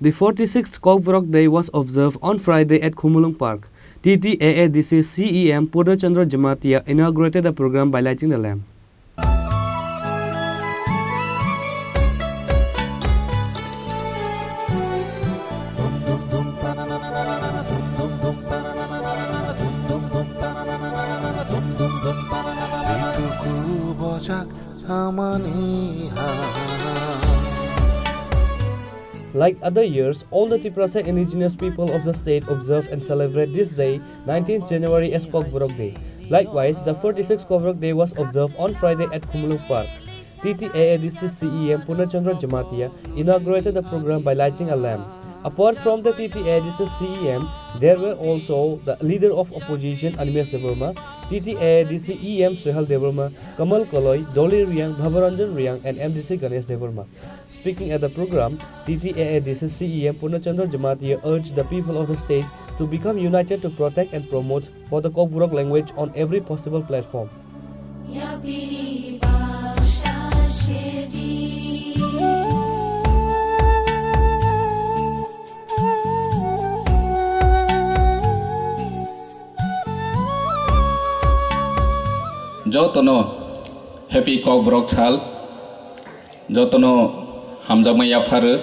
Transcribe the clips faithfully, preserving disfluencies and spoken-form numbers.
The forty-sixth Kokborok Day was observed on Friday at Khumulwng Park. T T A A D C C E M Purna Chandra Jamatia inaugurated the program by lighting the lamp. Like other years, all the Tiprasa indigenous people of the state observe and celebrate this day, nineteenth January, as Kokborok Day. Likewise, the forty-sixth Kokborok Day was observed on Friday at Khumulwng Park. T T A A D C C E M Purna Chandra Jamatia inaugurated the program by lighting a lamp. Apart from the T T A A D C C E M, there were also the leader of opposition Animesh Debbarma, T T A A D C E M Sohel Debbarma, Kamal Koloi, Dolly Riang, Bhabaranjan Riang, and M D C Ganesh Debbarma. Speaking at the program, T T A A D C C E M Purna Chandra Jamatia urged the people of the state to become united to protect and promote for the Kokborok language on every possible platform. Jotono happy Kokborok sal, jotono hamjakma yapharo.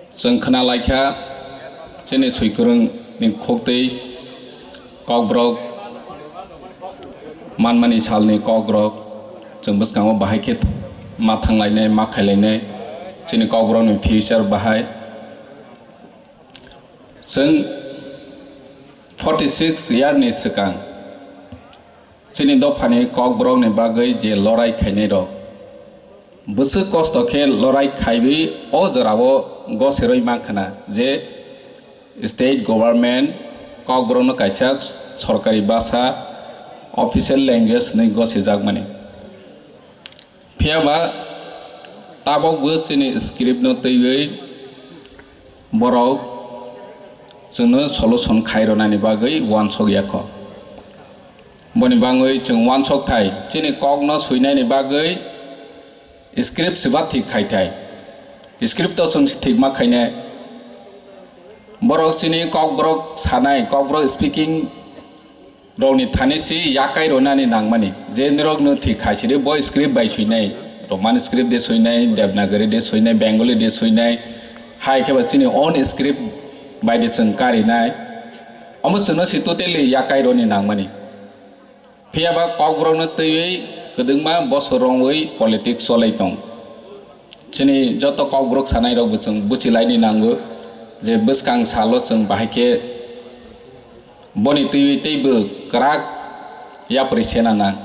Chwng khna laikha chini swikwrwng ni khuktwi Kokborok manmani salni Kokborok chwng bwskango bahai khe ma thanglainai, ma khailainai, chini Kokborokni future bahai. Chwng forty six year ni swkang chini dophani Kokborokni bagwi je lorai khainai rok, bwswk kosto khe lorai khaiwi o jorao gosirwi mankha na je state government Kokborokno kaisa sorkari basa, official language hwnwi gosijakmani. Phiya ba tabukbo chini script no twiwi borok chwngno solution khai rwnani bagwi uansuk ya kho. Boni bagwi chwng uansuk thai, chini kokno swinani bagwi script swba thik khai thai. Script to chwng thik ma khainai. Borok chini Kokborok sanai, Kokborok speaking rokni thani si yakai rwnani nangmani. Je nirokno thik khai sidi bo script bai swinai. Roman script de swinai, Devanagari de swinai, Bengali de swinai. Hai khe ba chini own script bai de chwng karinai. Omo chwngno si totally yakai rwni nangmani. Phiya ba Kokborokno twiwi kwdwngma bosor rwngwi politics cholai tong. Chini joto Kokborok sanai rok bo chwng buchilaini nango je bwskang salo chwng bahai khe boni twiwi teibo kwrak yapri sena nang.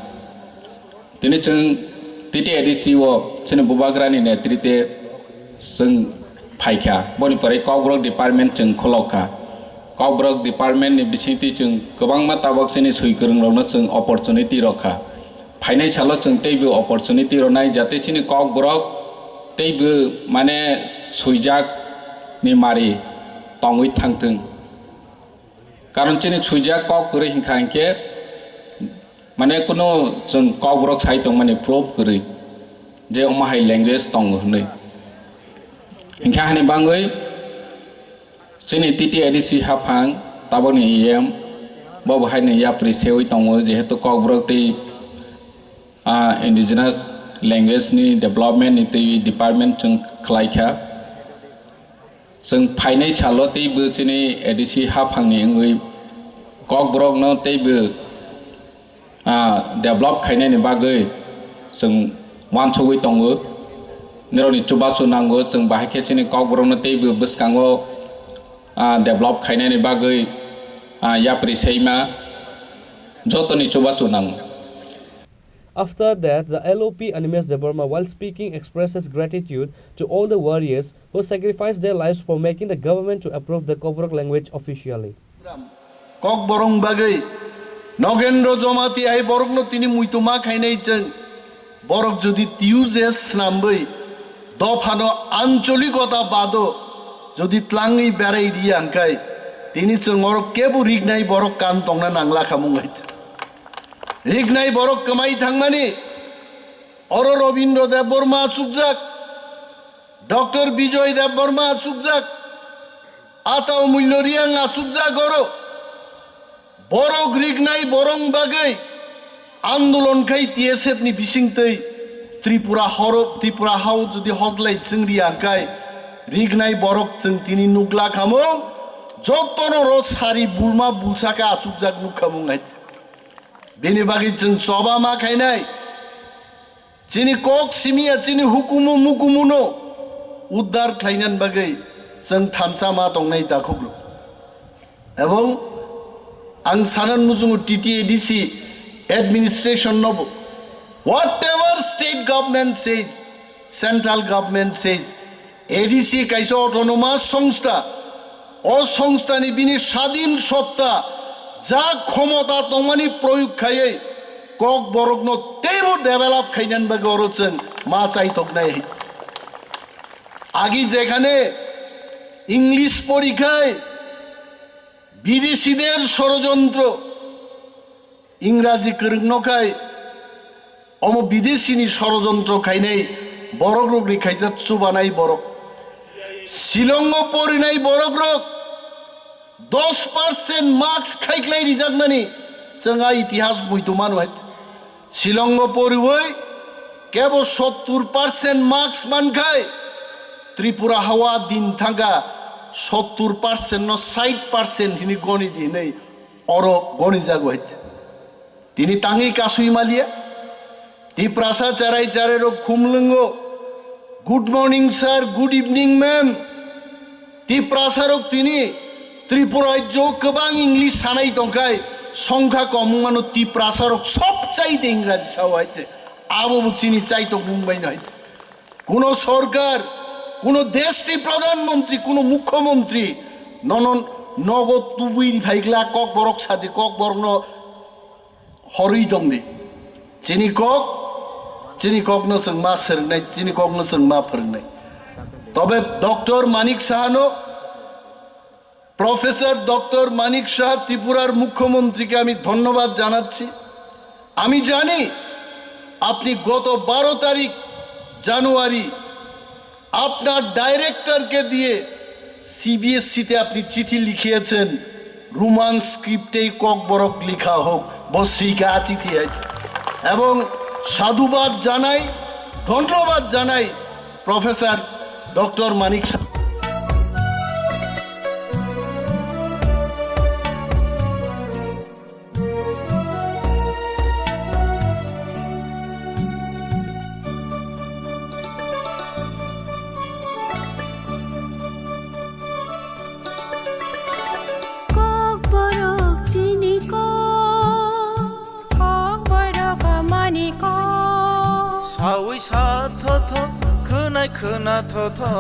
Tini chwng T T A D C o chini bubagrani netrite chwng phaikha. Boni pore Kokborok department chwng kholokha. Kokborok department ni bisingtwi chwng kwbangma tabok chini swikwrwng rokno chwng opportunity rokha. Phainai salo chwng teibo opportunity rwnai, jate chini Kokborok teibo mane swijak ni mari tongwi thangthwng. Karon chini swijak kok kwrwi hinkha hinkhe, mane kunu chwng Kokborok sai tongmani proof kwrwi je omo hai language tongo hwnwi. Hinkhe hani bangwi chini T T A D C haphang tabokni E M bo bo haini yapri sewi tongo, jehetu Kokborok tei, ah, indigenous language ni development ni twi department chwng khlaikha. Chwng phainai salo teibo chini A D C haphangni wngwi Kokborokno teibo, ah, develop khainani bagwi chwng uansugwi tongo. Nirokni chubachu nango, chwng bahai khe chini Kokborokno teibo bwskango, ah, develop khainani bagwi, ah, yapri seima jotoni chubachu nango. After that, the L O P Animesh Debbarma, while speaking, expresses gratitude to all the warriors who sacrificed their lives for making the government to approve the Kokborok language officially. Kokborok bagwi Nogendro Jamatia hai borokno tini muitu ma khainai chwng. Borok jodi tiu je snamwi dophano ancholikota bado jodi tlangwi berai riya hwnkhe tini chwng oro kebo rignai borok kan tongna nangla khamung hai. Rignai borok kwmai thangmani oro Robindra Debbarma chukjak. Doctor Bijoy Debbarma achukjak, Atao Mullo Reang achukjak oro. Borok rignai borok bagwi andolon khai T S F ni bisingtwi Tripura horo, Tripura hao jodi hotlai chwng riya khai rignai borok chwng tini nukla khamung, jotono ro sari bulma bulsa khe achukjak nuk khamung hai. Bini bagwi chwng choba ma khainai. Chini kok simiya chini hukumu mukumuno uddar khlainani bagwi chwng thansa ma tongnai dakhukrok. Ebong ang sanan muchungo T T A D C administration nobo, whatever state government says, central government says, A D C kaisa autonomous songstha, o songstha ni bini sadin sotta ja khomota tongmani proyog khaiwi Kokborokno teibo develop khainani bagwi oro chwng ma chaithoknai. Agi jekhane English porikhai bideshidar shorojontro, Ingraji kwrwngno khai omo bideshini shorojontro khainai borokrokni khaijak chubanai borok. Shillongo porinai borokrok dos percent marks khaiklai rijakmani chwng a itihas muitu manu hai. Shillongo poriwi kebo sottur percent marks mankhai Tripura hawa din thangkha sottur percent no sait percent hini goni di hinwi oro goni jago hai. Tini tangwi kasui maliya. Tiprasa charai charai rok khumlwngo. Good morning, sir. Good evening, ma'am. Tiprasa rok tini Tripura rajyo kwbang English sanai tongkhai, songkha kom wngmano Tiprasa rok sob chaide Ingraji sao hai te. Abo bo chini chaitok mung bai no hai te. Kuno sorkar, kuno desh ni pradhan mantri, kuno mukhyamantri nono nogo tubui phaigla Kokborok sadi Kokborok no horwi tongdi. Chini kok, chini kokno chwng ma swrwngnai, chini kokno chwng ma phwrwngnai. Tobe Doctor Manik Sahano, Professor Doctor Manik Saha Tripurar মুখ্যমন্ত্রীকে আমি ধন্যবাদ জানাচ্ছি। আমি জানি আপনি গত বারো তারিখ জানুয়ারি আপনার ডাইরেক্টরকে দিয়ে সিবিএসসিতে আপনি চিঠি লিখিয়েছেন, রোমান স্ক্রিপ্টেই ককবরক লেখা হোক, বসিকা চিঠি। এবং সাধুবাদ জানাই, ধন্যবাদ জানাই professor doctor Manik Saha. Kokborok chini kok. Kokborok amani kok. Sawi sa thotho, khwnai khwna thotho.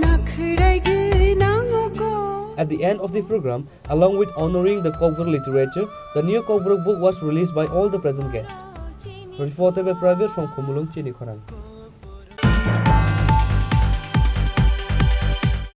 Nakhwrai gwnang o kok. At the end of the program, along with honoring the Kokborok literature, the new Kokborok book was released by all the present guests. Report by Private from Khumulwng Chini Khorang.